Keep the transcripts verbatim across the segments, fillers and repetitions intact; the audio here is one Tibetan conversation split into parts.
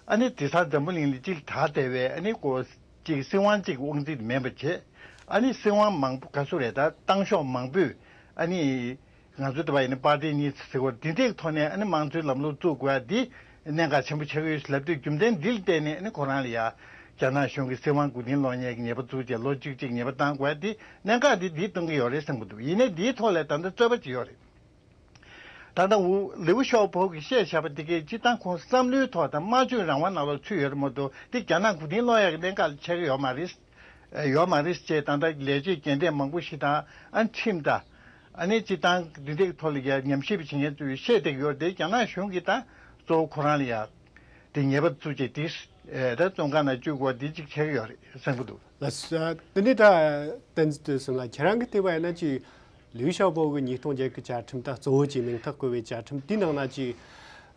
ཨ་ནི་དེང་སང་འཛམ་བུ་གླིང་ལ་གཅིག་དར་བསྡད་པའི་ཨ་ནི་ཀོ་གཅིག་སྲིད་དབང་གཅིག་དབང་འཛིན་མེད་པ་བྱས། ཨ་ནི་སྲིད་དབང་མང་པོ་ག་ཚོད་རེད། ད་སྟངས་ཤོག་མང་པོས་ཨ་ནི་ང་ཚོ་འདི་པ་ཡིན་ན་པར་ཏི་གཉིས་ཟེར་བ་འདི་འདྲའི་ཐོག་ནས་ཨ་ནི་དམངས་གཙོའི་ལམ་ལུགས་བཙུགས་དགོས་ཡ་འདི་གནད་འགག་ཆེན་པོ་ཆགས་ཀྱི་ཡོད་ལབ་དུས། རྒྱུ་མཚན་འདི་ལ་བརྟེན་ནས་ཨ་ནི་ཁོ་རང་ལ་ཡ་རྒྱ་ནག་གཞུང་གིས་སྲིད་དབང་མགོ་རྟིང་སློག་མཁན་གྱི་ཉེས་པ་བཙུགས་བྱས། ལོ་བཅུ་གཅིག་ཉེས་པ་བཏང་དགོས་ཡ་འདི་གནད་འགག་འདི་འདིས་སྟོན་གྱི་ཡོད་རེད་བསམ་གྱི་འདུག་ཡིན་ནའི་འདིའི་ཐོག་ལ་ད་ལྟ་རྩོད་པ་ཅིག་ཡོད་རེད། ད་ལྟ་འུ་ལིའུ་ཞའོ་པོ་གིས་བཤད་བཞག་པ་དེ་གས་སྤྱིར་བཏང་ཁོང་བསམ་བློའི་ཐོག་དང་སྨྲ་བརྗོད་རང་དབང་ནང་ལོགས་ཚུད་ཡོད་རེད་མ་གཏོགས། དེ་རྒྱ་ནག་མགོ་རྟིང་སློག་ཡག་གི་གནད་འགག་ལ་ཆགས་ཀྱི་ཡོད་མ་རེད། ཡོད་མ་རེད་ཅེས། ད་ལྟ་ལས་བྱེད་རྒན་གྲས་མང་པོ་ཞིག་དང་ཨ་ཁྲིམས་དང་ཨ་ནི་སྤྱིར་བཏང་འདི་འདྲའི་ཐོག་ལ་ཡ་ཉམས་ཞིབ་བྱེད་མཁན་ཚོས་བཤད་བསྡད་ཀྱི་ཡོད་རེད། དེ་རྒྱ་ནག་གཞུང་གིས་ད་གཙོ་བོ་ཁོ་རང་ལ་ཡ་དེ་ཉེས་པ་བཙུགས་བྱས་དེ་ད་བཙོན་ཁང་ནང་བཅུག་དགོས་འདི་གཅིག་ཆགས་ཀྱི་ཡོད་རེད་བསམ་གྱི་འདུག་ལགས་སོ། དེ་ནས་ད་བསྟན་འཛིན་བསྟོད་བསམ་ལགས། ཁྱེད་རང་གིས་བལྟས་པ་ཡིན་ན་ཅིག་ལིའུ་ཞའོ་པོ་གི་ཉིས་སྟོང་བརྒྱད་གི་བཅའ་ཁྲིམས་ད་གཙོ་བོ་གཅིག་མིང་རྟགས་བཀོད་པའི་བཅའ་ཁྲིམས་དེའི་ནང་ན་ཅིག་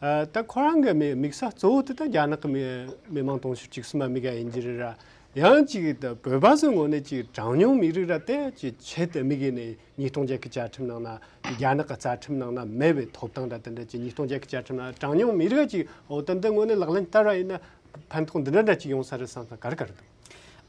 ཨ། ད་ཁོ་རང་གི་དམིགས་དམིགས་ས་གཙོ་བོ་དེ་ད་རྒྱ་ནག་གི་མི་མི་དམངས་དུང་ཕྱུར་གཅིག་གསུམ་མ་དམིགས་ཡ་ཡིན་གྱི་རེད་ར། ཡང་ཅིག་ད་བོད་པ་ཚོའི་ངོས་ནས་ཅིག་གྲངས་ཉུང་མི་རིགས་ར་དེ་ཅིག་ཆེད་དུ་དམིགས་ཡས་ནས་ཉིས་སྟོང་བརྒྱད་གི་བཅའ་ཁྲིམས་ནང་ན་རྒྱ་ནག་གི་རྩ་ཁྲིམས་ནང་ན་མེད་པའི་ཐོབ་ཐང་ར་དེ་འདྲ་ཅིག་ཉིས་སྟོང་བརྒྱད་གི་བཅའ་ཁྲིམས་ནང་གྲངས་ཉུང་མི་རིགས་ཅིག་འོ་ད་འདི་ངོས་ནས་ལག་ལེན་བསྟར་བ་ཡིན་ན་ཕན་ཐོགས་འདི་འདྲ་འདྲ་ཅིག་ཡོང་ས་རེད་བསམ་ས་ག་རེ་ག་རེ་འདུག་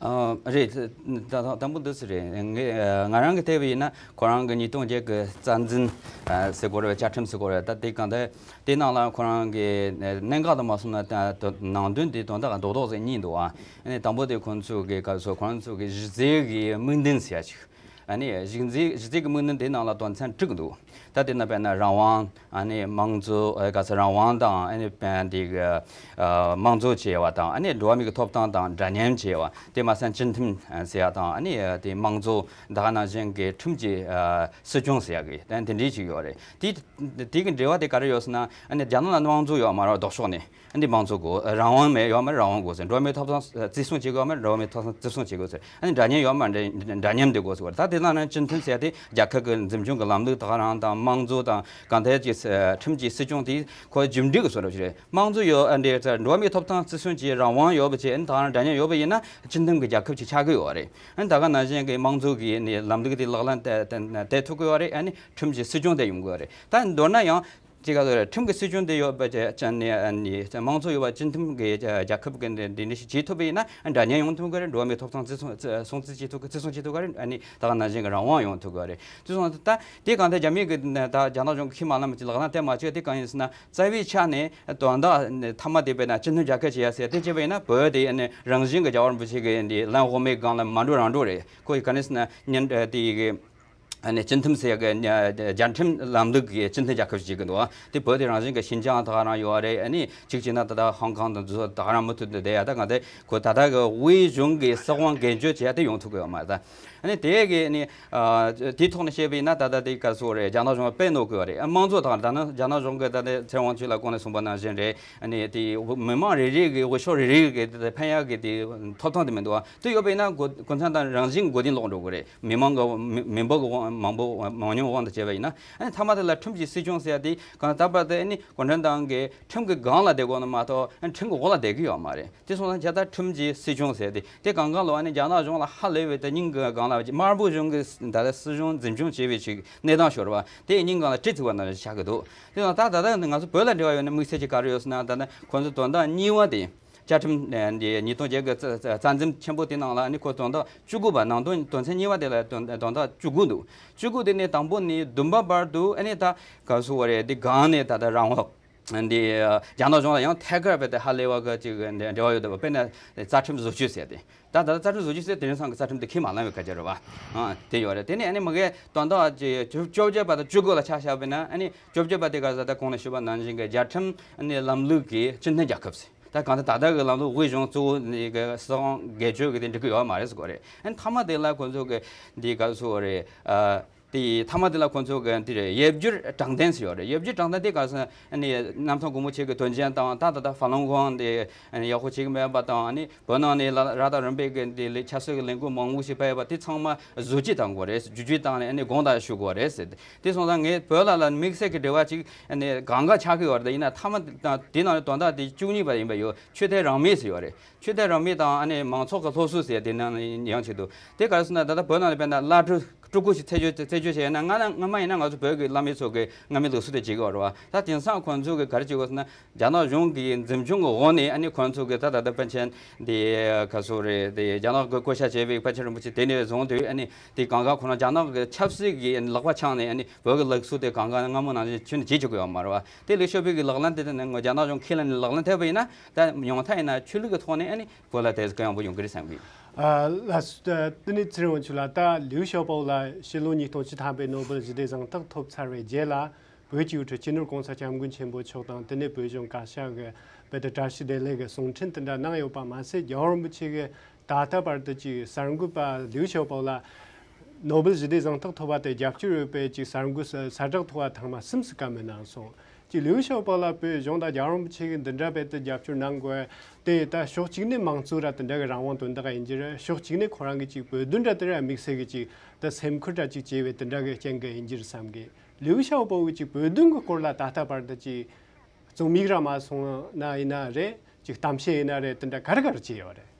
ཨ། རེད། ད་ད་དང་པོ་འདི་སུ་རེད། ངས་ང་རང་གི་བལྟས་པ་ཡིན་ན་ཁོ་རང་གི་ཉིས་སྟོང་བརྒྱད་གི་རྩ་འཛིན་ཟེར་དགོས་རེད། བཅའ་ཁྲིམས་ཟེར་དགོས་རེད། ད་དེ་གང་ལྟར་དེ་ནང་ལ་ཁོ་རང་གི་གནད་འགག་དུ་མ་སོང་ན་ད་ནང་དོན་དེ་དོན་དག་རྡོག་རྡོག་ཟིག་གཉིས་འདུག་ཨ། ཨ་ནི་དང་པོ་དེ་ཁོང་ཚོ་གི་ག་ཚོད་ཁོ་རང་ཚོ་གི་གཞི་རྩའི་གི་དམིགས་འདུན་ཟེར་ཡ་ཅིག་ཨ་ནི་གཞི་རྩའི་གཞི་རྩའི་གི་དམིགས་འདུན་དེ་ནང་ལ་དོན་ཚན་དྲུག་འདུག་ད་དེ་ནང་དཔེར་ན་རང་དབང་། ཨ་ནི་དམངས་གཙོ། ཨ། ག་ཚོད་རང་དབང་དང་། ཨ་ནི་དེ་གི་ཨ་དམངས་གཙོ་བྱས་པ་དང་། ཨ་ནི་འགྲོ་བ་མིའི་གི་ཐོབ་ཐང་དང་འདྲ་མཉམ་བྱས་པ། དེ་མ་ཟད་སྤྱི་འཐུས་ཟེར་ཡ་དང་། ཨ་ནི་དེ་དམངས་གཙོ་ད་ག་ནང་བཞིན་གི་ཁྲིམས་ཀྱི་ཨ་སྲིད་སྐྱོང་ཟེར་ཡ་གི་དེ་དེ་འདྲའི་ཅིག་ཡོད་རེད། དེ་དེ་གི་འབྲེལ་བ་དེ་ག་རེ་ཡོད་ཟེར་ན། ཨ་ནི་རྒྱ་ནག་ལ་དམངས་གཙོ་ཡོད་མ་རེད། ལྡོག་ཕྱོགས་ནས། ཨ་ནི་དམངས་གཙོ་དགོས། རང་དབང་མེད་ཡོད་མ་རེད། རང་དབང་དགོས་ཟེར། འགྲོ་བ་མིའི་ཐོབ་ཐང་བརྩི་སྲུང་བྱེད་དགོས་ཡོད་མ་རེད། འགྲོ་བ་མིའི་ཐོབ་ཐང་བརྩི་སྲུང་བྱེད་དགོས་ཟེར། ཨ་ནི་འདྲ་མཉམ་ཡོད་མ་རེད། འདྲ་མཉམ་དེ་དགོས་ཟེར་བ་རེད། ད་དེ་ནང་ནས་སྤྱི་འཐུས་ཟེར་ཡ་དེ་རྒྱལ་ཁབ་ཀྱི་འཛིན་སྐྱོང་གི་ལམ་ལུགས་དེ་ག་རང་དང་། དམངས་གཙོ་དང་། གང་ལྟར་གྱི་ཁྲིམས་ཀྱི་སྲིད་སྐྱོང་དེ་ཁོ་རྒྱུ་འབྲས་ཀྱི་བཟོ་འདྲ་ཞིག་རེད། དམངས་གཙོ་ཡོད། ཨ་འདྲའི་འགྲོ་བ་མིའི་ཐོབ་ཐང་བརྩི་སྲུང་བྱེད། རང་དབང་ཡོད་པ་བྱས། ཨ་ནི་ད་ག་རང་འདྲ་མཉམ་ཡོད་པ་ཡིན་ན་སྤྱི་འཐུས་ཀྱི་རྒྱལ་ཁབ་ཅིག་ཆགས་ཀྱི་ཡོད་རེད། ཨ་ནི་ད་ག་ནང་བཞིན་གྱི་དམངས་གཙོ་གི་ནི་ལམ་ལུགས་དེ་ལག་ལེན་བསྟར་བསྟར་ཐུབ་ཀྱི་ཡོད་རེད། ཨ་ནི་ཁྲིམས་ཀྱི་སྲིད་སྐྱོང་དེ་ཡོང་གི་ཡོད་རེད། ད་མདོར་ན་ཡང་། ཅིག་ག་ཚོད་རེད། ཁྲིམས་ཀྱི་སྲིད་སྐྱོང་དེ་ཡོད་པ་བྱས་ནས། ཨ་ནི་དམངས་གཙོ་ཡོད་པ། སྤྱི་འཐུས་ཀྱི་རྒྱལ་ཁབ་ཀྱི་འདི་འདི་འདྲ་ཞིག་བྱེད་ཐུབ་པ་ཡིན་ན། འདྲ་མཉམ་ཡོང་ཐུབ་ཀྱི་རེད། འགྲོ་བ་མིའི་ཐོབ་ཐང་བརྩི་སྲུང་སྲུང་བརྩི་བྱེད་ཐུབ་ཀྱི། བརྩི་སྲུང་བྱེད་ཐུབ་ཀྱི་རེད། ཨ་ནི་ད་ག་ནང་བཞིན་གྱི་རང་དབང་ཡོང་ཐུབ་ཀྱི་རེད། དེ་སོང་ཙང་ད་དེ་གང་ལྟར་རྒྱ་མི་གི་ད་རྒྱ་ནག་གཞུང་གིས་ཁས་མ་བླངས་པ་ཅིག་ལག་ལེན་བསྟར་མ་བྱས། དེ་གང་ཡིན་ཟེར་ན། རྩ་བའི་ཆ་ནས་དོན་དག་མཐའ་མ་དེ་དཔེར་ན་སྤྱི་མཐུན་རྒྱལ་ཁབ་བྱེད་ཡ་ཟེར་དེ་བྱས་པ་ཡིན་ན། བོད་དེ་ཨ་ནི་རང་བཞིན་གྱི་རྒྱལ་བ་རིན་པོ་ཆེ་གི་འདི་ལམ་དབུ་མའི་སྒང་ལ་མ་འགྲོ་རང་འགྲོ་རེད། ཁོ་གི་ག་ནས་ཟེར་ན་ཉན་དེ་གི་ཨ་ནི་སྤྱི་འཐུས་ཟེར་ཡ་གི་རྒྱལ་ཁྲིམས་ལམ་ལུགས་ཀྱི་སྤྱི་མཐུན་རྒྱལ་ཁབ་ཅིག་གི་འདུག་དེ་བོད་དེ་རང་བཞིན་གྱི་ཤིན་ཅང་ད་ག་རང་ཡོད་རེད། ཨ་ནི་གཅིག་བྱས་ན་ད་ལྟ་ཧོང་ཀོང་དང་དེ་ཚོ་ད་ག་རང་མུ་མཐུད་དུ་བསྡད་ཡ། ད་གང་ལྟར་ཁོ་ད་ལྟ་གི་དབུས་གཞུང་གི་སྲིད་དབང་འགན་བཅོལ་བྱེད་ཡ་དེ་ཡོང་ཐུབ་ཀྱི་ཡོད་མ་རེད། ད་ཨ་ནི་དེ་གི་ཨ་ནི་ཨ་དེའི་ཐོག་ནས་བཤད་པ་ཡིན་ན། ད་ལྟ་དེ་ག་ཚོད་རེད། རྒྱ་ནག་གཞུང་ལ་དཔེ་གནོད་ཀྱི་ཡོད་རེད། ཨ་དམངས་གཙོ་དང་། ད་ནི་རྒྱ་ནག་གཞུང་གི་ད་ལྟ་ཚེ་དབང་ཕྱུག་ལགས་གོང་ནས་གསུངས་པ་ནང་བཞིན་རེད། ཨ་ནི་དེ་མི་མང་རེ་རེ་གི་འོས་ཤོག་རེ་རེ་གི་དེ་འཕེན་ཡག་གི་དེ་ཐོབ་ཐང་དེ་མི་འདུག་ཨ། དེ་ཡོད་པ་ཡིན་ན་གོ་གུང་ཁྲན་ཏང་རང་བཞིན་མགོ་རྟིང་སློག་འགྲོ་གི་རེད། མི་མང་གི་མི་མི་འབོར་གི་དབང་མང་པོ་མང་ཉུང་དབང་དུ་བྱས་པ་ཡིན་ན། ཨ་ནི་མཐའ་མ་དེ་ལ་ཁྲིམས་ཀྱི་སྲིད་སྐྱོང་ཟེར་ཡ་དེ་གང་ལྟར་ད་བར་དུ་ཨ་ནི་གུང་ཁྲན་ཏང་གི་ཁྲིམས་ཀྱི་སྒང་ལ་བསྡད་དགོས་ན་མ་གཏོགས། ཨ་ནི་ཁྲིམས་ཀྱི་འོག་ལ་བསྡད་ཀྱི་ཡོད་མ་རེད། དེ་སོང་ཙང་ཇི་ལྟར་ཁྲིམས་ཀྱི་སྲིད་སྐྱོང་ཟེར་ཡ་དེ་དེ་གང་ག་ལོ། ཨ་ནི་རྒྱ་ནག་གཞུང་ལ་ཧ་ལས་པའི་དེ་སྙིང་གི་སྒང་ལ་དམར་པོ་གཞུང་གི་ད་ལྟ་སྲིད་གཞུང་འཛིན་སྐྱོང་བྱེད་པའི་ཅིག་གནས་སྟངས་ཤོར་བ་དེ་སྙིང་སྒང་ལ་གྲི་བཙུགས་པ་ནང་བཞིན་ཆགས་ཀྱི་འདུག་དེ་ཡང་ད་ད་ལྟ་ང་ཚོ་བོད་ལ་འབྲེལ་བ་ཡོད་ན་དམིགས་བསལ་གྱི་ག་རེ་ཡོད་ཟེར་ན། ད་ལྟ་ཁོང་ཚོ་དོན་དག་གཉིས་པ་དེ་བཅའ་ཁྲིམས་འདི་ཉིས་སྟོང་བརྒྱད་གི་རྩ་རྩ་འཛིན་ཆེན་པོ་དེ་ནང་ལ་ནི་ཁོ་དོན་དག་བཅུ་དགུ་པ། ནང་དོན་དོན་ཚན་གཉིས་པ་དེ་ལ་དོན་དོན་དག་བཅུ་དགུ་འདུག་བཅུ་དགུ་དེ་ནས་དང་པོ་ནས་བདུན་པ་བར་དུ་ཨ་ནི་ད་ག་ཚོད་རེད། འདི་སྒང་ནས་ད་ལྟ་རང་དབང་འདི་རྒྱ་ནག་གཞུང་ལ་ཡང་ཐད་ཀར་བས་ཏེ་ཧ་ལས་པ་གི་ཅིག་འབྲེལ་བ་ཡོད་འདུག་དཔེར་ན་རྩ་ཁྲིམས་བཟོ་བཅོས་ཟེར་ཏེ། ད་ད་ལྟ་རྩ་ཁྲིམས་བཟོ་བཅོས་ཟེར་དེང་སང་གི་རྩ་ཁྲིམས་དེ་ཁས་མ་བླངས་པའི་སྐད་ཆ་རེད་བ། ཨ་དེ་ཡོད་རེད། དེ་ནས་ཨ་ནི་མ་གི་དོན་དག་ཅིག་བཅོ་བརྒྱད་པ་དང་བཅུ་དགུ་ལ་ཆ་བཞག་པ་ཡིན་ན། ཨ་ནི་བཅོ་བརྒྱད་པ་དེ་ག་ས་ད་གོང་ནས་ཞུས་པ་ནང་བཞིན་གྱི་རྒྱལ་ཁྲིམས་ཨ་ནི་ལམ་ལུགས་ཀྱི་སྤྱི་མཐུན་རྒྱལ་ཁབ་ཟེར། ད་གང་ལྟར་ད་ལྟ་གི་ལམ་ལུགས་དབུས་གཞུང་གཙོ་བོ་ནས་གི་སྲིད་དབང་སྒེར་གཅོད་ཀྱི་དེ་འགྲིག་གི་ཡོད་མ་རེད་ཟེར་གོ་རེད། ཨ་ནི་མཐའ་མ་དེ་ལ་ཁོ་ཚོ་གི་འདི་ག་ཚོད་རེད། ཨ་དེ་མཐའ་མ་དེ་ལ་ཁོ་ཚོ་གི་འདི་རེད། དབྱེ་བསྒྱུར་དྲང་བདེན་ཟེར་ཡོད་རེད། དབྱེ་བསྒྱུར་དྲང་བདེན་དེ་ག་ས་ཨ་ནི་གནམ་ཐང་སྒོ་མོ་ཆེ་གི་དོན་ཆེན་དང་། ད་ད་ད་ཧྥ་ལུན་ཁུང་དེ་ཨ་ནི་ཡག་པོ་བྱེད་ཀྱི་མེད་པ་དང་། ཨ་ནི་བོད་ནང་ནས་ལ་རབ་དང་རིམ་པས་ཀྱི་འདི་ལས་ཆབ་སྲིད་ཀྱི་ལས་འགུལ་མང་པོ་ཞིག་སྤེལ་བ་དེ་ཚང་མ་བཟོ་བཅོས་བཏང་དགོས་རེད། བསྒྱུར་བཅོས་བཏང་ནས་ཨ་ནི་དགོངས་དག་ཞུ་དགོས་རེད་ཟེར་ཏེ། དེ་སོང་ཙང་ངས་བོད་ལ་ལ་དམིགས་བསལ་གྱི་འབྲེལ་བ་ཅིག་ཨ་ནི་གང་ག་ཆགས་ཀྱི་ཡོད་རེད། ཡིན་ན་མཐའ་མ་དེ་ནང་ནས་དོན་དག་དེ་བཅུ་གཉིས་པ་ཡིན་པ་ཡོད། ཆོས་དད་རང་མོས་ཟེར་ཡོད་རེད། ཆོས་དད་རང་མོས་དང་ཨ་ནི་མང་ཚོགས་ཀྱི་སློབ་གསོ་ཟེར་དེ་ནང་ཡང་ཆེད་དུ་དེ་ག་རེ་ཟེར་ན། ད་ལྟ་བོད་ནང་ལ་དཔེར་ན་བླ་སྤྲུལ་ སྤྲུལ་སྐུ་ཞིག་རྩད་གཅོད་རྩད་གཅོད་བྱས་ན། སྔ་ན་སྔ་མ་ཡིན་ན་ང་ཚོ་བོད་ཀྱི་བླ་མའི་ཚོ་གི་སྔ་མའི་ལུགས་སྲོལ་དེ་བྱེད་ཀྱི་ཡོད་རེད་བ། ད་དེང་སང་ཁོང་ཚོ་གི་ག་རེ་བྱེད་དགོས་ཟེར་ན། རྒྱ་ནག་གཞུང་གི་འཛིན་སྐྱོང་གི་འོག་ནས་ཨ་ནི་ཁོང་ཚོ་གི་ད་ད་ལྟ་པཎ་ཆེན་དེ་ག་སོ་རེད། དེ་རྒྱ་ནག་གི་བསྐོ་བཞག་བྱས་པའི་པཎ་ཆེན་རིན་པོ་ཆེ་དེ་ནས་བཟུང་དུས་ཨ་ནི་དེ་གང་ག་ཁོ་རང་རྒྱ་ནག་གི་ཆབ་སྲིད་ཀྱི་ལག་པ་འཆང་ནས་ཨ་ནི་བོད་ཀྱི་ལུགས་སྲོལ་དེ་གང་ག་སྔ་མོ་ནང་བཞིན་ཁྱོན་ནས་བྱེད་ཆོག་གི་ཡོད་མ་རེད་བ། དེ་ལིའུ་ཞའོ་པོ་གི་ལག་ལེན་དེ་དེ་ནས་རྒྱ་ནག་གཞུང་ཁས་ལེན་ནས་ལག་ལེན་ཐེབས་པ་ཡིན་ན། ད་ཉུང་མཐའ་ཡིན་ན་ཆོས་ལུགས་ཀྱི་ཐོག་ནས་ཨ་ནི་བོད་ལ་དེ་གུ་ཡངས་པོ་ཡོང་གི་རེད་བསམ་གི། ཨ་ལགས་སོ། ད་དེ་ནས་ཚེ་རིང་དབང་ཕྱུག་ལགས། ད་ལིའུ་ཞའོ་པོ་ལགས་ཕྱི་ལོ་ཉིས་སྟོང་བཅུ་ཐམ་པའི་ནོ་བེལ་ཞི་བདེའི་གཟེངས་རྟགས་ཐོབ་ཚར་བའི་རྗེས་ལ། བོད་ཀྱི་དབུ་ཁྲིད་སྤྱི་ནོར་༸གོང་ས་༸སྐྱབས་མགོན་ཆེན་པོ་མཆོག་དང་། དེ་ནས་བོད་གཞུང་བཀའ་ཤག་གི་བོད་དུ་བཀྲ་ཤིས་བདེ་ལེགས་ཀྱི་གསུང་འཕྲིན་དེ་འདྲ་གནང་ཡོད་པ་མ་ཟད། རྒྱལ་བ་རིན་པོ་ཆེ་གིས་ད་ལྟ་བར་དུ་ཅིག་གསར་འགོད་པ་ལིའུ་ཞའོ་པོ་ལ་ནོ་བེལ་ཞི་བདེའི་གཟེངས་རྟགས་ཐོབ་པ་དེ་རྒྱབ་སྐྱོར་ཡོད་པའི་ཅིག་གསར་འགོད་གསལ་བསྒྲགས་ཐོག་ཐེངས་མ་གསུམ་ཙམ་བཀའ་མོལ་གནང་སོང་། ཅིག་ལིའུ་ཞའོ་པོ་ལ་བོད་གཞུང་དང་རྒྱལ་བ་རིན་པོ་ཆེ་གིས་འདི་འདྲ་བོད་དུ་རྒྱབ་སྐྱོར་གནང་དགོས་དེ། ད་ཕྱོགས་གཅིག་ནས་མང་གཙོ་ར་དེ་འདྲ་གི་རང་དབང་དོན་དག་ཡིན་གྱི་རེད། ཕྱོགས་གཅིག་ནས་ཁོ་རང་གི་ཅིག་བོད་དོན་ར་དེ་ར་དམིགས་བསལ་གྱི་ཅིག་ད་སེམས་ཁུར་ར་ཅིག་བྱས་པའི་དེ་འདྲ་གི་རྐྱེན་གྱིས་ཡིན་གྱི་རེད་བསམ་གི། ལིའུ་ཞའོ་པོ་གིས་ཅིག་བོད་དོན་གྱི་སྐོར་ལ་ད་ལྟ་བར་དུ་ཅིག་རྩོམ་ཡིག་ར་མ་སོང་ན་ཡིན་ན་རེད། ཅིག་གཏམ་བཤད་ཡིན་ན་རེད། དེ་འདྲ་ག་རེ་ག་རེ་བྱས་ཡོད་རེད།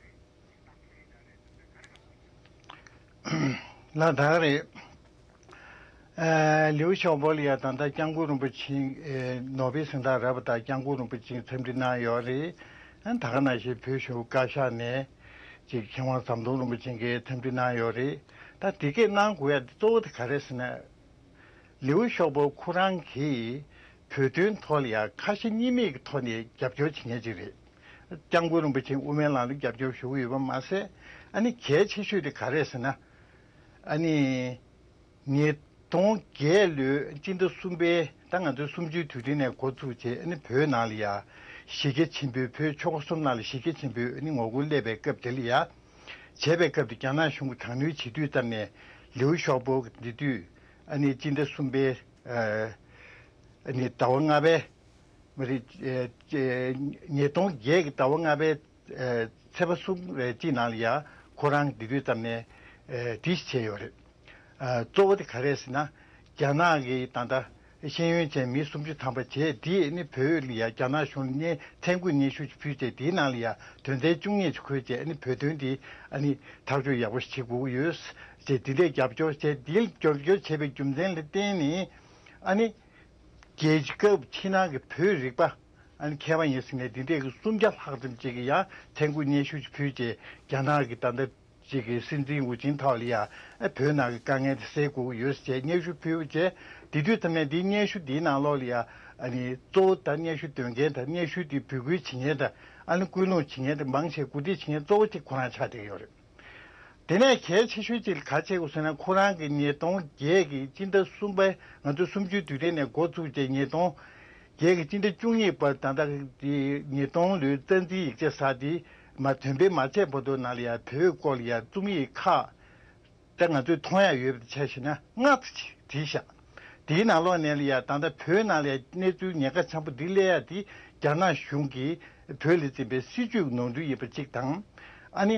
ལགས་ད་རེད། ཨ་ལིའུ་ཞའོ་པོ་ལ་ཡ་ད་ལྟ་༸སྐྱབས་མགོན་རིན་པོ་ཆེ། ཨེ་ནོ་བེལ་གཟེངས་རྟགས་རག་པ་དང་༸སྐྱབས་མགོན་རིན་པོ་ཆེས་འཚམས་འདྲི་གནང་ཡོད་རེད། ཨ་ད་ག་ནང་བཞིན་བོད་གཞུང་བཀའ་ཤག་ནས་ཅིག་མཁས་དབང་ཟམ་གདོང་རིན་པོ་ཆེ་གིས་འཚམས་འདྲི་གནང་ཡོད་རེད། ད་དེ་གས་གནང་དགོས་ཡ་དེ་གཙོ་བོ་དེ་ག་རེ་ཟེར་ན། ལིའུ་ཞའོ་པོ་ཁོ་རང་གིས་བོད་དོན་ཐོག་ལ་ཡ་ཁ་ཞེ་གཉིས་མེད་ཀྱི་ཐོག་ནས་རྒྱབ་སྐྱོར་བྱེད་མཁན་ཅིག་རེད།༸སྐྱབས་མགོན་རིན་པོ་ཆེ་དབུ་མའི་ལམ་ལ་རྒྱབ་སྐྱོར་ཞུ་གི་ཡོད་པ་མ་ཟད། ཨ་ནི་གལ་ཆེ་ཤོས་དེ་ག་རེ་ཟེར་ན། ཨ་ནི་ཉིས་སྟོང་བརྒྱད་ལོའི་སྤྱི་ཟླ་གསུམ་པའི། ད་ང་ཚོའི་གསུམ་བཅུའི་དུས་དྲན་ནས་འགོ་བཙུགས་བྱས། ཨ་ནི་བོད་ནང་ལ་ཡ་གཞི་རྒྱ་ཆེན་པོའི། བོད་ཆོལ་ཁ་གསུམ་ནང་ལ་གཞི་རྒྱ་ཆེན་པོའི་ཨ་ནི་ངོ་རྒོལ་སླེབས་པའི་སྐབས་དེ་ལ་ཡ། བྱས་པའི་སྐབས་དེ་རྒྱ་ནག་གཞུང་གིས་དྲག་གནོན་བྱེད་དུས་ཙམ་ནས་ལིའུ་ཞའོ་པོ་གིས་དེ་དུས་ཨ་ནི་སྤྱི་ཟླ་གསུམ་པའི་ཨ་ནི་ཟླ་བ་ལྔ་པའི། མི་རེད། ཨེ་ཨེ་ཉིས་སྟོང་བརྒྱད་ཀྱི་ཟླ་བ་ལྔ་པའི་ཨེ་ཚེས་པ་གསུམ་རེ་གཅིག་ནང་ལ་ཡ་ཁོ་རང་དེ་དུས་ཙམ་ནས་ཨེ་དེ་བྱས་ཡོད་རེད། ཨ་གཙོ་བོ་དེ་ག་རེ་ཟེར་ན། རྒྱ་ནག་གིས་ད་ལྟ་ཤེས་ཡོན་ཅན་མི་སུམ་ཅུ་ཐམ་པ་བྱས། དེ་ནི་བོད་ལ་ཡ་རྒྱ་ནག་གཞུང་ལ་སྙན་ཐད་འགོད་སྙན་ཞུ་ཅིག་ཕུལ་བྱས། དེའི་ནང་ལ་ཡ་དོན་ཚན་བཅུ་གཉིས་ཅིག་འཁོད་བྱས། ཨ་ནི་བོད་དོན་དེ་ཨ་ནི་ཐག་གཅོད་ཡག་པོ་ཞིག་བྱེད་དགོས་ཀྱི་ཡོད་ཅེས། དེ་འདྲའི་རྒྱབ་སྐྱོར་བྱས། དེའི་རྒྱབ་སྐྱོར་བྱས་པའི་རྒྱུ་མཚན་ལ་བརྟེན་ནས་ཨ་ནི། རྒྱལ་ཁབ་ཕྱི་ནང་གི་བོད་རིག་པ་ཨ་ནི་མཁས་པ་ཡིན་ཟེར་ནས་འདི་འདྲས་ཀྱི་སུམ་བརྒྱ་ལྷག་ཙམ་ཅིག་གིས་ཡང་ཐད་འགོད་སྙན་ཞུ་ཞིག་ཕུལ་རྗེས། རྒྱ་ནག་གི་ད་ལྟ་ཅིག་གི་སྲིད་འཛིན་ཝུ་ཅིན་ཐའོ་ལ་ཡ་ཨ་བོད་ནང་གི་དཀའ་ངལ་དེ་སེལ་དགོས་ཀྱི་ཡོད་ཟེར་བྱས་སྙན་ཞུ་ཕུལ་རྗེས། དེ་དུས་ཙམ་ནས་འདིའི་སྙན་ཞུ་འདིའི་ནང་ལོགས་ལ་ཡ་ཨ་ནི་གཙོ་བོ་ད་སྙན་ཞུ་འདོན་མཁན་དང་། སྙན་ཞུ་དེ་འབོད་སྐུལ་བྱེད་མཁན་དང་། ཨ་ནི་སྐུལ་སློང་བྱེད་མཁན་དེ་མང་ཆེ་གོ་སྒྲིག་བྱེད་མཁན་གཙོ་བོ་གཅིག་ཁོ་རང་ཆགས་བསྡད་ཡོད་རེད། དེ་ནས་གལ་ཆེ་ཤོས་གཅིག་ག་བྱེད་དགོས་ཟེར་ན། ཁོ་རང་གིས་ཉིས་སྟོང་བརྒྱད་ཀྱི་སྤྱི་ཟླ་གསུམ་པ། ང་ཚོ་གསུམ་བཅུའི་དུས་དྲན་ནས་འགོ་བཙུགས་རྗེས་ཉིས་སྟོང་བརྒྱད་ཀྱི་སྤྱི་ཟླ་བཅུ་གཉིས་བར། ད་ལྟ་དེ་ཉིས་སྟོང་ལོའི་རྩ་འཛིན་ཡིག་ཆ་ཟེར་དེ་མ་དོན་འབེབས་མ་བྱས་བར་དུ་ནང་ལ་ཡ་བོད་སྐོར་ལ་ཡ་རྩོམ་ཡིག་ཁག་ད་ང་ཚོས་མཐོང་ཡ་ཡོད་པ་ཆ་བཞག་ན་ལྔ་ཙམ་ཅིག་བྲིས་བཞག་དེའི་ནང་ལོགས་ནས་ལ་ཡ་ད་ལྟ་བོད་ནང་ལ་ཡ་གནས་ཚུལ་ཉེན་ཁ་ཆེན་པོ་འདི་སླེབས་ཡ་དེ་རྒྱ་ནག་གཞུང་གིས་བོད་ལ་འཛིན་པའི་སྲིད་བྱུས་ཀྱི་ནོར་འཁྲུལ་ཡིན་པ་གཅིག་དང་། ཨ་ནི་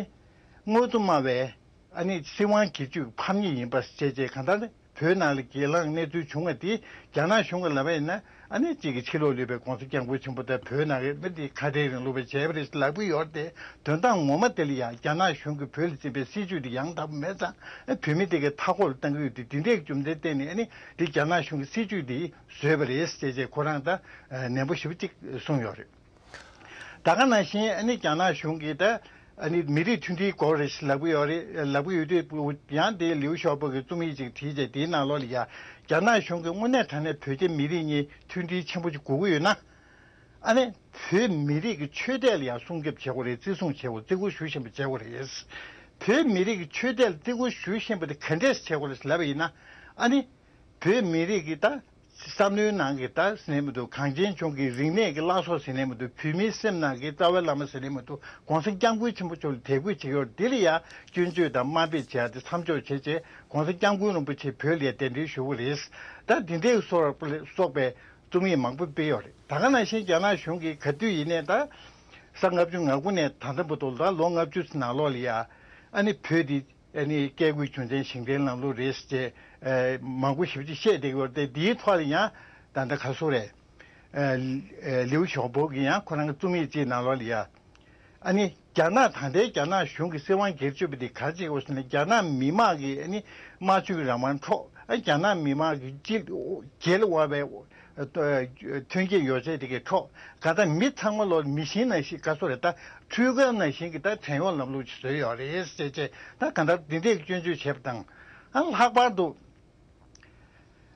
དངོས་གཙོ་སྨྲ་བའི་ཨ་ནི་སྲིད་དབང་སྒེར་གཅོད་ཀྱི་ཕམ་ཉེས་ཡིན་པ་བྱས་རྗེས། གང་ལྟར་བོད་ནང་ལ་སྒེར་ལངས་གནས་ཚུལ་བྱུང་བ་དེ་རྒྱ་ནག་གཞུང་གིས་ལབ་པ་ཡིན་ན། ཨ་ནི་གཅིག་གིས་ཕྱི་ལོགས་ལུས་པའི་༸གོང་ས་༸སྐྱབས་མགོན་ཆེན་པོ་དང་བོད་ནང་གི་མི་འདི་ཁ་བྲལ་རིང་ལུགས་པ་བྱས་པ་རེད་ལབ་ཀྱི་ཡོད་རེད་དེ། དོན་དག་ངོ་མ་དེ་ལ་ཡང་རྒྱ་ནག་གཞུང་གིས་བོད་ལ་འཛིན་པའི་སྲིད་བྱུས་དེ་ཡང་དག་པོ་མེད་ཙང་། ཨ་བོད་མི་དེ་གའི་མཐའ་འཁོར་ལ་བཏང་གི་ཡོད་དེ། དེ་འདྲའི་རྒྱུ་མཚན་བརྟེན་ནས་ཨ་ནི་འདི་རྒྱ་ནག་གཞུང་གི་སྲིད་བྱུས་དེ་བཟོས་པ་རེད་ཅེས་བྱས་ཁོ་རང་ད་ནན་པོ་ཞེ་པོ་ཅིག་གསུངས་ཡོད་རེད། ད་ག་ནང་བཞིན་ཨ་ནི་རྒྱ་ནག་གཞུང་གིས་ད་ཨ་ནི་མི་རིགས་མཐུན་སྒྲིལ་དགོས་རེད་ལབ་ཀྱི་ཡོད་རེད། ལབ་ཀྱི་ཡོད་དུས་ཡང་དེ་ལིའུ་ཞའོ་པོ་གིས་རྩོམ་ཡིག་ཅིག་བྲིས་རྗེས། དེའི་ནང་ལོགས་ལ་ཡ་རྒྱ་ནག་གཞུང་གིས་དངོས་གནས་དྲང་གནས་བོད་རྒྱ་མི་རིགས་གཉིས་མཐུན་སྒྲིལ་ཆེན་པོ་ཅིག་དགོས་ཀྱི་ཡོད་ན། ཨ་ནི་བོད་མི་རིགས་ཀྱི་ཆོས་དད་ལ་ཡང་སྲུང་སྐྱོབ་བྱེད་དགོས་རེད། བརྩི་སྲུང་བྱེད་དགོས། བརྩི་བཀུར་ཞུ་བཞིན་པ་བྱེད་དགོས་རེད། བོད་མི་རིགས་ཀྱི་ཆོས་དད་ལ་བརྩི་བཀུར་ཞུ་བཞིན་པ་དེ་ག་འདྲས་བྱེད་དགོས་རེད་ལབ་པ་ཡིན་ན། ཨ་ནི་བོད་མི་རིགས་ཀྱི་ད་བསམ་བློའི་ནང་གི་ད་ཟེར་ནས་མི་འདུག་གངས་ཅན་ལྗོངས་ཀྱི་རིག་གནས་ཀྱི་བླ་སྲོག་ཟེར་ནས་མི་འདུག་བོད་མིའི་སེམས་ནང་གི་རྩ་བའི་བླ་མ་ཟེར་ནས་མི་འདུག ༸གོང་ས་༸སྐྱབས་མགོན་ཆེན་པོ་མཆོག་ལ་དད་གུས་བྱེད་ཀྱི་ཡོད་རེད། དེ་ལ་ཡང་སྐྱོན་བརྗོད་དང་དམའ་འབེབས་བྱེད་ཡ་དེ་མཚམས་འཇོག་བྱས་རྗེས། ༸གོང་ས་༸སྐྱབས་མགོན་རིན་པོ་ཆེ་བོད་ལ་ཡ་གདན་འདྲེན་ཞུ་དགོས་རེད། ད་འདི་འདྲའི་སོགས་སོགས་པའི་རྩོམ་ཡིག་མང་པོ་སྤེལ་ཡོད་རེད། ད་ག་ནང་བཞིན་རྒྱ་ནག་གཞུང་གིས་ག་དུས་ཡིན་ནའི་ད་ས་ལྔ་བཅུ་ང་དགུ་ནས་ད་ལྟ་བར་དུ་ད་ལོ་ལྔ་བཅུ་ནང་ལོགས་ལ་ཡ་ཨ་ནི་བོད་འདི་ཨ་ནི་བཀས་བཀོད་རྒྱུད་འཛིན་ཞིང་བྲན་ལམ་ལུགས་རེད་ཅེས་ཨ་མང་པོ་ཞེ་པོ་ཅིག་བཤད་བསྡད་ཀྱི་ཡོད་རེད་དེ། འདིའི་ཐོག་ལ་ཡང་ད་ལྟ་ག་སུ་རེད། ཨ་ཨ་ལིའུ་ཞའོ་པོ་གིས་ཡང་ཁོ་རང་གི་རྩོམ་ཡིག་ཅིག་ནང་ལོགས་ལ་ཡ། ཨ་ནི་རྒྱ་ནག་ད་ལྟའི་རྒྱ་ནག་གཞུང་གི་སྲིད་དབང་སྒེར་གཅོད་པ་འདི་ག་རེ་བྱེད་དགོས་ཟེར་ན། རྒྱ་ནག་མི་དམངས་ཀྱི་ཨ་ནི་སྨྲ་བརྗོད་ཀྱི་རང་དབང་འཕྲོག་ཨ་རྒྱ་ནག་མི་དམངས་ཀྱི་སྤྱི་རྒྱལ་དབང་བའི་ཨ་ཐོན་སྐྱེད་ཡོ་བྱད་དེ་གའི་འཕྲོག་ག་ད་མི་ཚང་མ་ལོ་མི་ཤིང་ནང་བཞིན་ག་སོ་རེད། ད་འཕྲུལ་ཁང་ནང་བཞིན་གྱི་ད་བྲན་གཡོག་ལམ་ལུགས་ཅིག་བཟོས་ཡོད་རེད་ཟེར་བྱས། ད་ག་ད་འདི་འདྲའི་སྐྱོན་བརྗོད་བྱས་པ་དང་། ཨ་ལྷག་པར་དུ།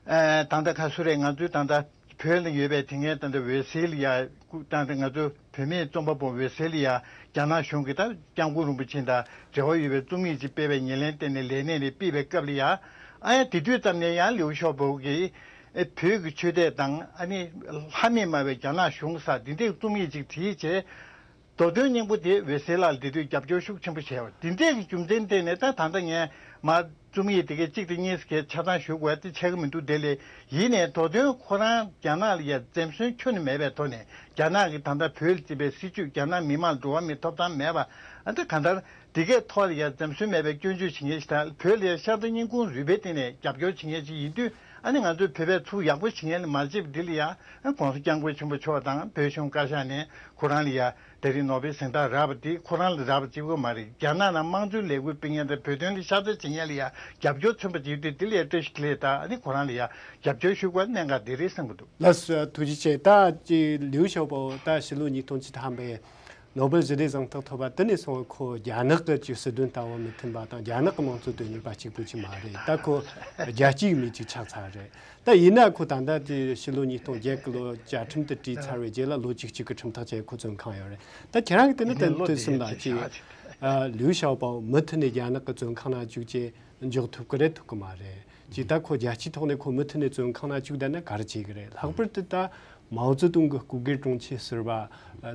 ཨ་ད་ལྟ་ག་སུ་རེད། ང་ཚོའི་ད་ལྟ་བོད་ལ་ཡོད་པའི་དེ་སྔའི་ད་ལྟ་འོད་ཟེར་ལ་ཡ། ད་ལྟ་ང་ཚོ་བུད་མེད་རྩོམ་པ་པོ་འོད་ཟེར་ལ་ཡ། རྒྱ་ནག་གཞུང་གིས་ད་སྐྱབས་མགོན་རིན་པོ་ཆེ་དང་འབྲེལ་བ་ཡོད་པའི་རྩོམ་ཡིག་ཅིག་སྤེལ་བའི་ཉེར་ལེན་བསྟན་ནས་ལས་གནས་ནས་ཕུད་པའི་སྐབས་ལ་ཡ། ཨ་ཡ་དེ་དུས་ཙམ་ནས་ཡང་ལིའུ་ཞའོ་པོ་གིས་ཨེ་བོད་ཀྱི་ཆོས་དད་དང་ཨ་ནི་ལྷ་མེད་སྨྲ་བའི་རྒྱ་ནག་གཞུང་ཟེར་འདི་འདྲའི་རྩོམ་ཡིག་ཅིག་བྲིས་བྱས། མདོ་དོན་སྙིང་པོ་དེ་འོད་ཟེར་ལགས་འདི་དུས་རྒྱབ་སྐྱོར་ཤུགས་ཆེན་པོ་བྱས་པ་འདི་འདྲས་ཀྱི་རྒྱུ་མཚན་བརྟེན་ནས། ད་ད་ལྟ་ངས་མར་རྩོམ་ཡིག་དེ་གའི་གཅིག་དང་གཉིས་ཀྱི་ཆ་ཚང་ཞུ་དགོས་དེ་ཆགས་ཀྱི་མི་འདུག་དེ་ལས་ཡིན་ནའི་མདོ་དོན་ཁོ་རང་རྒྱ་ནག་ལ་ཡ་འཛེམ་ཟོན་ཁྱོན་ནས་མེད་པའི་ཐོག་ནས། རྒྱ་ནག་གིས་ད་ལྟ་བོད་ལ་བརྩིས་པའི་སྲིད་བྱུས། རྒྱ་ནག་མི་དམངས་ལ་འགྲོ་བ་མིའི་ཐོབ་ཐང་མེད་པ། ཨ་ད་གང་ལྟར་དེ་གའི་ཐོག་ལ་ཡ་འཛེམ་ཟོན་མེད་པའི་སྐྱོན་བརྗོད་བྱེད་མཁན་ཞིག་དང་། བོད་ལ་ཡ་ཤ་ཚ་སྙིང་ཁུང་རུས་པའི་གཏིང་ནས་རྒྱབ་སྐྱོར་བྱེད་མཁན་ཞིག་ཡིན་དུས། ཨ་ནི་ང་ཚོས་བོད་པའི་ཚུར་ཡག་པོ་བྱེད་མཁན་ལ་མ་བྱེད་པ་འདི་ལ་ཡ། ཨ་༸གོང་ས་༸སྐྱབས་མགོན་ཆེན་པོ་མཆོག་དང་བོད་གཞུང་བཀའ་ཤག་ནས་ཁོ་རང་ལ་ཡ་དེ་རིང་ནོ་བེལ་གཟེངས་རྟགས་རག་པ་འདི་ཁོ་རང་ལ་རག་པ་གཅིག་པོ་མ་རེད། རྒྱ་ནག་ནང་དམངས་གཙོའི་ལས་འགུལ་སྤེལ་མཁན་དང་བོད་དོན་ལ་ཤ་ཚ་བྱེད་མཁན་ལ་ཡ་རྒྱབ་སྐྱོར་མཚོན་པ་བྱེད་དུས། དེ་ལ་ཡ་བཀྲ་ཤིས་བདེ་ལེགས་དང་། ཨ་ནི་ཁོ་རང་ལ་ཡ་རྒྱབ་སྐྱོར་ཞུ་དགོས་གནད་འགག་འདི་རེད་བསམ་གྱི་འདུག་ལགས་སོ། ཐུགས་རྗེ་ཆེ། ད་ཅིག་ལིའུ་ཞའོ་པོ་ད་ཕྱི་ལོ་ཉིས་སྟོང་བཅུ་ཐམ་པའི་ནོ་བེལ་ཞི་བདེ་གཟེངས་རྟགས་ཐོབ་པ་དེ་ནས་བཟུང་ཁོ་རྒྱ་ནག་གི་ཅིག་སྲིད་དོན་ལྟ་བུ་མི་མཐུན་པ་དང་རྒྱ་ནག་གི་དམངས་གཙོ་དོན་གཉེར་བ་གཅིག་པུ་ཅིག་མ་རེད། ད་ཁོ་རྒྱལ་སྤྱིའི་མི་ཅིག་ཆགས་ཚར་རེད། ད་ཡིན་ན་ཁོ་ད་ལྟ་དེ་ཕྱི་ལོ་ཉིས་སྟོང་བརྒྱད་གི་ལོ་བཅའ་ཁྲིམས་དེ་བྲིས་ཚར་བའི་རྗེས་ལ་ལོ་བཅུ་གཅིག་གི་ཁྲིམས་ཐག་བཅད། ཁོ་བཙོན་ཁང་ཡོད་རེད། ད་ཁྱེད་རང་གིས་དེ་ནི་ད་ལོ་དུས་གསུམ་ལ་ཅིག་ལིའུ་ཞའོ་པོ་མུ་མཐུད་ནས་རྒྱ་ནག་གི་བཙོན་ཁང་ནང་བཅུག་བྱས་འཇོག་ཐུབ་ཀྱི་རེད་ཐུབ་ཀྱི་མ་རེད། ཅིག་ད་ཁོ་རྒྱལ་སྤྱིའི་ཐོག་ནས་ཁོ་མུ་མཐུད་ནས་བཙོན་ཁང་ནང་བཅུག་བསྡད་ན་ག་རེ་བྱེད་ཀྱི་རེད། ལྷག་པར་དུ་ད་མའོ་ཙེ་ཏུང་གི་སྐུ་སྒེར་དྲུང་ཆེ་ཟུར་པ་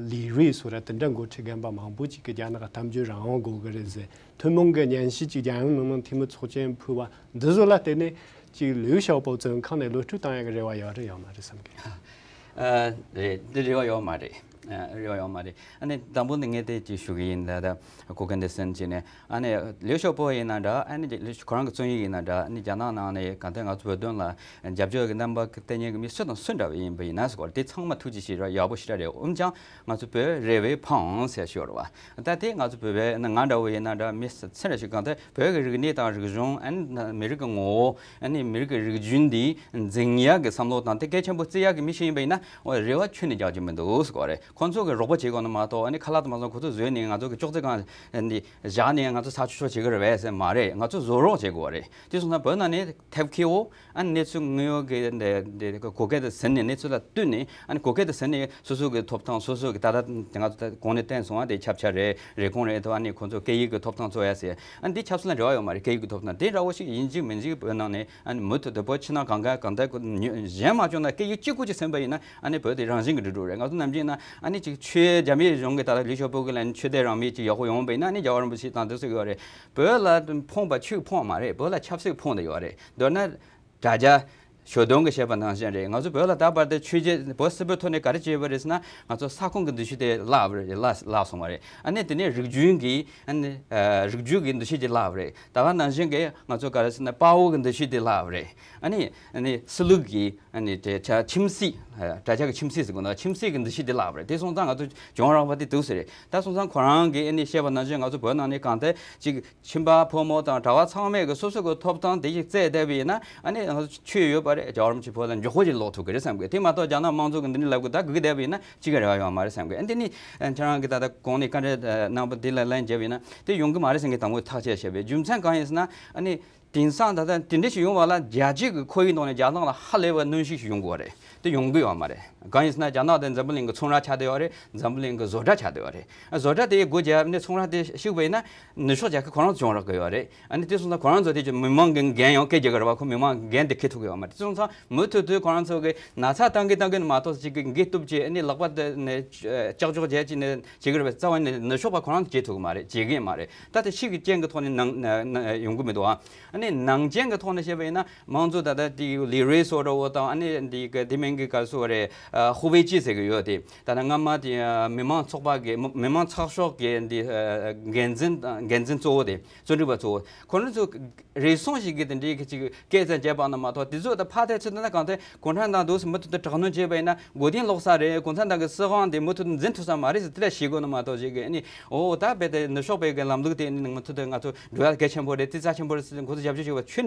ལི་རུའེ་སོགས་ར་དེ་འདྲ་འགོ་ཁྲིད་རྒན་པ་མང་པོ་ཅིག་གིས་རྒྱ་ནག་གི་གཏམ་བརྗོད་རང་དབང་དགོས་ཀྱི་རེད་ཟེར། ཐུན་མོང་གི་སྙན་ཞུ་ཅིག་རྒྱལ་ཡོངས་མི་མང་འཐུས་མི་ཚོགས་ཆེན་ཕུལ་བ་འདི་ཚོ་ལ་བརྟེན་ནས་ཅིག་ལིའུ་ཞའོ་པོ་བཙོན་ཁང་ནས་གློད་གྲོལ་བཏང་ཡག་གི་རེ་བ་ཡོད་རེད་ཡོད་མ་རེད་བསམ་གི། ཨ་རེད། འདི་རེ་བ་ཡོད་མ་རེད། ཨ་རེ་བ་ཡོད་མ་རེད། ཨ་ནི་དང་པོ་ནི་ངས་དེ་ཅིག་ཞུ་གི་ཡིན། ད་ད་གོ་སྐབས་འདི་ཟིན་བྱས་ནས། ཨ་ནི་ལིའུ་ཞའོ་པོ་ཡིན་ན་འདྲ། ཨ་ནི་ཁོ་རང་གི་རྩོམ་ཡིག་ཡིན་ན་འདྲ། ཨ་ནི་རྒྱ་ནག་ནང་ནས་གང་ལྟར་ང་ཚོ་བོད་དོན་ལ་རྒྱབ་སྐྱོར་གྱི་རྣམ་པ་བསྟན་མཁན་གྱི་མི་སུ་དང་སུ་འདྲ་བ་ཡིན་པ་ཡིན་ན་ཟེར་བ་དེ་ཚང་མ་ཐུགས་རྗེ་ཆེ་ར་ཡག་པོ་ཞེ་དྲག་རེད། འོན་ཀྱང་ང་ཚོ་བོད་རེ་བའི་ཕའོ་ཟེར་ཞོར་བ། ད་དེ་ང་ཚོ་བོད་པའི་ང་འདྲ་བོ་ཡིན་ན་འདྲ། མི་སུ་འདྲ་ཞིག་གང་ལྟར་བོད་ཀྱི་རིག་གནས་དང་རིག་གཞུང་། ཨ་ནི་མི་རིགས་ཀྱི་ངོ་བོ། ཨ་ནི་མི་རིགས་ཀྱི་རིག་རྒྱུན་འདི་འཛིན་ཡག་གི་བསམ་བློ་དང་དེ་གལ་ཆེན་པོ་བརྩི་ཡག་གི་མི་ཞིག་ཡིན་པ་ཡིན་ན། འོ་རེ་བ་ཁྱོན་ནས་རྒྱག་རྒྱུ་མི་འདུག་ཟེར་བ་རེད། ཁོང་ཚོ་གི་རོགས་པ་བྱེད་དགོས་ན་མ་གཏོགས། ཨ་ནི་ཁ་ལག་དང་མ་སོང་ཁོ་ཚོ་བཟོས་ནས་ང་ཚོ་གི་ཅོག་ཙེ་སྒང་འདི་བཞག་ནས་ང་ཚོ་ཚ་ཆུ་ཆུ་བྱེད་ཀྱི་རེད་པས་ཟེར་མ་རེད། ང་ཚོ་བཟོ་རོགས་བྱེད་དགོས་པ་རེད། དེ་སོང་ཙང་བོད་ནང་ནས་ཐེབས་མཁས་པོ། ཨ་ནི་གནས་ཚུལ་དངོས་ཡོད་ཀྱི་འདི་འདི་གོ་སྐབས་དེ་ཟིན་ནས། གནས་ཚུལ་ལ་བསྟུན་ནས། ཨ་ནི་གོ་སྐབས་དེ་ཟིན་ནས་སོ་སོ་གི་ཐོབ་ཐང་། སོ་སོ་གི་ད་ལྟ་ང་ཚོ་ད་གོང་ནས་བསྟན་སོང་བ་དེ་ཁྱབ་ཆ་རེད། རེབ་གོང་རེད་དོ། ཨ་ནི་ཁོང་ཚོ་སྐད་ཡིག་གི་ཐོབ་ཐང་རྩོད་ཡ་ཟེར། ཨ་ནི་འདི་ཆབ་སྲིད་ལ་འབྲེལ་བ་ཡོད་མ་རེད། སྐད་ཡིག་གི་ཐོབ་ཐང་དེ་འདྲ་བོ་ཞིག་ཡིན་གཅིག་མིན་གཅིག་བོད་ནང་ནས། ཨ་ནི་མུ་མཐུད་དུ་བོད་ཕྱི་ནང་གང་ག་གང་ལྟར་གཞན་མ་བྱུང་ན་སྐད་ཡིག་གཅིག་པུ་ཅིག་ཟིན་པ་ཡིན་ན། ཨ་ནི་བོད་དེ་རང་བཞིན་གྱི་འགྲོ་འགྲོ་རེད། ང་ཚོ་ནམ་རྒྱུན་ན་ཨ་ནི་ཅིག་ཆོས། རྒྱ་མིའི་གཞུང་གི་ད་ལྟ་ལིའུ་ཞའོ་པོ་གི་ལན་ཆོས་དད་རང་མོས་ཅིག་ཡག་པོ་ཡོང་བ་ཡིན་ན། ཨ་ནི་རྒྱལ་བ་རིན་པོ་ཆེ་དང་དེ་ཚོ་ཡོད་རེད། བོད་ལ་ཕོངས་པ་ཆོས་ཕོངས་མ་རེད། བོད་ལ་ཆབ་སྲིད་ཕོངས་ཏེ་ཡོད་རེད། མདོར་ན་དྲ་རྒྱ་ཞོ་སྟོན་གྱིས་བཤད་པ་ནང་བཞིན་རེད། ང་ཚོ་བོད་ལ་ད་བར་དུ་ཆོས་བརྒྱུད་བོད་སིལ་བུའི་ཐོག་ནས་ག་རེ་བྱས་པ་རེད་ཟེར་ན། ང་ཚོ་ས་ཁོངས་ཀྱི་འདུ་ཤེས་དེ་བརླག་པ་རེད། བརླག་བརླག་སོང་བ་རེད། ཨ་ནི་དེ་ནས་རིག་རྒྱུན་གྱི། ཨ་ནི་ཨ་རིག་རྒྱུད་ཀྱི་འདུ་ཤེས་དེ་བརླག་པ་རེད། ད་ག་ནང་བཞིན་གྱི་ང་ཚོ་ག་རེ་ཟེར་ན་དཔའ་བོ་གི་འདུ་ཤེས་དེ་བརླག་པ་རེད། ཨ་ནི་ཨ་ནི་སྲིད་ལུགས་ཀྱི། ཨ་ནི་དེ་ཆ་ཁྱིམ་སྲིད། ཨ་དྲ་རྒྱ་གི་ཁྱིམ་སྲིད་ཟེར་དགོས་ན། ཁྱིམ་སྲིད་ཀྱི་འདུ་ཤེས་དེ་བརླག་པ་རེད། དེ་སོང་ཙང་ང་ཚོ་གྱོང་རག་པ་དེ་འདུག་ཟེར་རེད། ད་སོང་ཙང་ཁོ་རང་གིས་ཨ་ནི་བཤད་པ་ནང་བཞིན་ང་ཚོ་བོད་ནང་ནས་གང་ལྟར་ཅིག་ཁྱིམ་པ་ཕོ་མོ་དང་གྲྭ་པ་ཚང་མས་གི་སོ་སོ་གི་ཐོབ་ཐང་དེ་ཞིག་བརྩད་བསྡད་པ་ཡིན་ན། ཨ་ནི་ང་ཚོ་ཆོས་ཡོད་པ་རེད། རྒྱལ་བ་རིན་པོ་ཆེ་བོད་ལ་མགྱོགས་པོ་ཞིག་ལོག་ཐུབ་ཀྱི་རེད་བསམ་གི། དེ་མ་གཏོགས་རྒྱ་ནག་དམངས་གཙོ་གི་འདི་འདྲའི་ལབ་གི་ད་སྒུག་བསྡད་པ་ཡིན་ན་ཅི་ག་རེ་བ་ཡོད་མ་རེད་བསམ་གི། ཨ་འདི་ནི་ཁྱེད་རང་གི་ད་ལྟ་གོང་ནས་བཀའ་འདྲི་གནང་པ་འདི་ལ་ལན་བརྒྱབ་ཡིན་ན་དེ་ཡོང་གི་མ་རེད་བསམ་གི། དང་པོ་ཐག་བཅད་བྱས་པའི་རྒྱུ་མཚན་གང་ཡིན་ཟེར་ན། ཨ་ནི་དེང་སང་ད་ལྟ་དེ་འདྲ་ཞིག་ཡོང་བ་ལ་རྒྱལ་སྤྱི་གི་ཁོར་ཡུག་ནང་ནས་རྒྱ་ནག་ལ་ཧ་ལས་པའི་གནོན་ཤུགས་ཤིག་ཡོང་དགོས་པ་རེད། དེ་ཡོང་གི་ཡོད་མ་རེད། གང་ཡིན་ཟེར་ན་རྒྱ་ནག་དེ་འཛམ་བུ་གླིང་གི་ཚོང་ར་ཆགས་བསྡད་ཡོད་རེད། འཛམ་བུ་གླིང་གི་བཟོ་གྲྭ་ཆགས་བསྡད་ཡོད་རེད། བཟོ་གྲྭ་དེའི་སྒོ་བརྒྱབ་ནས་ཚོང་ར་དེ་བཤིག་པ་ཡིན་ན་ནུབ་ཕྱོགས་རྒྱལ་ཁབ་ཁོ་རང་ཚོ་གྱོང་རག་གི་ཡོད་རེད། ཨ་ནི་དེ་སོང་ཙང་ཁོ་རང་ཚོ་དེ་ཀྱི་མི་མང་གི་འགན་ཡང་འཁྱེར་རྒྱུ་གི་རེད་བ། ཁོ་མི་མང་གི་འགན་དེ་འཁྱེར་ཐུབ་ཀྱི་ཡོད་མ་རེད། དེ་སོང་ཙང་མུ་མཐུད་དུ་ཁོ་རང་ཚོ་གི་ན་ཚ་བཏང་གི་བཏང་གི་ནི་མ་གཏོགས་ཅིག་གི་འགན་གཏུབ་བྱས། ཨ་ནི་ལག་པ་དེ་ནས་ལྕགས་ཀྱོག་བྱས་ཅིག་ནས་བྱེད་ཀྱི་རེད་བ། རྩ་བ་ནས་ནུབ་ཕྱོགས་པ་ཁོ་རང་ཚོ་བྱེད་ཐུབ་ཀྱི་མ་རེད། བྱེད་ཀྱི་མ་རེད། ད་དེ་ཕྱི་གི་རྐྱེན་གྱི་ཐོག་ནས་ནང་ནང་ཡོང་གི་མི་འདུག་ཨ། ཨ་ ནི་ནང་བྱན་གྱི་ཐོག་ནས་བཤད་པ་ཡིན་ན་མང་གཙོ་ད་ལྟ་དེ་ལི་རེ་སོ་འདྲ་བོ་དང་ཨ་ནི་འདི་ག་དེ་མིན་གྱི་ག་སོ་རེ་ཧུ་ཝེ་ཅི་ཟེར་གྱི་ཡོད་དེ། ད་ལྟ་སྔ་མ་དེ་མི་མང་ཚོགས་པ་གི་མི་མང་ཚགས་ཤོག་གི་འདི་འགན་འཛིན་འགན་འཛིན་གཙོ་བོ་དེ་བརྩོན་འགྲུས་པ་གཙོ་བོ་ཁོ་རང་ཚོ་རེ་ཟུང་ཞིག་གིས་དེ་འདྲའི་གི་ཅིག་སྐད་ཆ་བརྒྱབ་པ་ན་མ་གཏོགས། དེ་ཚོ་ད་ཕར་ཐལ་ཚུལ་ད་ན་གང་ཐལ་གུང་ཁྲན་ཏང་འདུག་སེ་མུ་མཐུད་དུ་དྲག་གནོན་བྱས་པ་ཡིན་ན་མགོ་རྟིང་སློག་ས་རེད། གུང་ཁྲན་ཏང་གི་སྲིད་དབང་དེ་མུ་མཐུད་དུ་འཛིན་ཐུབ་ས་མ་རེད་ཟེར་དེ་འདྲ་བཤད་དགོས་ན་མ་གཏོགས། ཅིག་གི་ཨ་ནི་འོ་ད་རྦད་དེ་ནུབ་ཕྱོགས་པའི་གི་ལམ་ལུགས་དེ་ནི་མུ་མཐུད་དུ་ང་ཚོ་འགྲོ་ཡ་གལ་ཆེན་པོ་རེད། དེ་རྩ་ཆེན་པོ་རེད་ཟེར་ཁོ་ཚོ་རྒྱབ་སྐྱོར་བྱེད་པ་ཁྱོན་ནས།